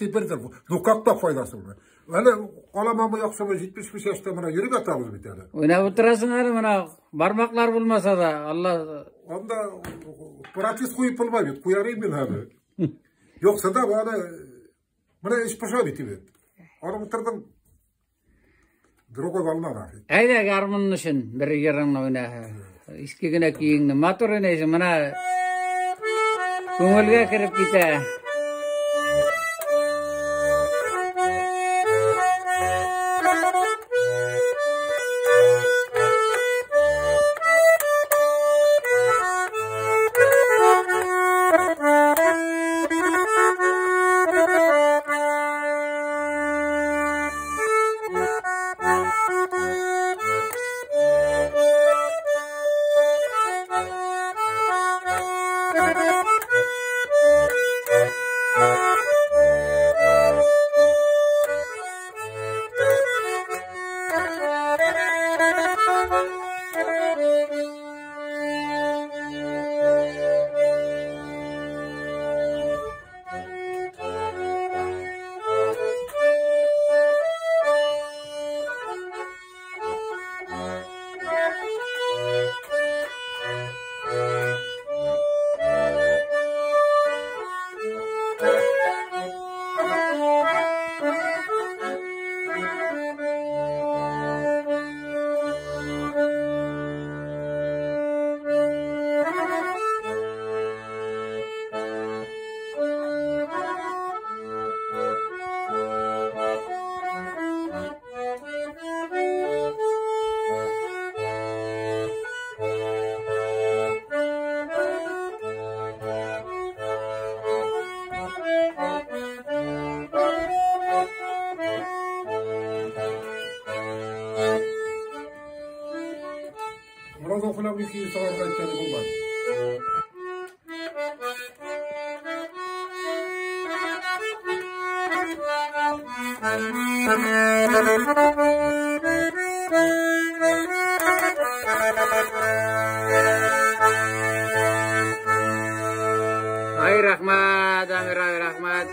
Бер ну как та файдасы булмый. Әле аламамы яхшымы, 75 яшьтә менә йөреп ятабыз бит әле. Уйнап утырасың әле менә бармаклар булмаса да, Алла. Анда протез куеп булмый бит, куяр идем мин әле. Юкса да аны менә эш поша бит бит. Аны утырдым. Другой волна нафиг. Әйдә гармун өчен бер йырыңны уйна. Иске генә көеңне матур уйнайсың, менә күңелгә кереп китә. Мораз окулап 200 чыгарга әйткәне булмады. Ай рәхмәт, Әмир, ай рәхмәт.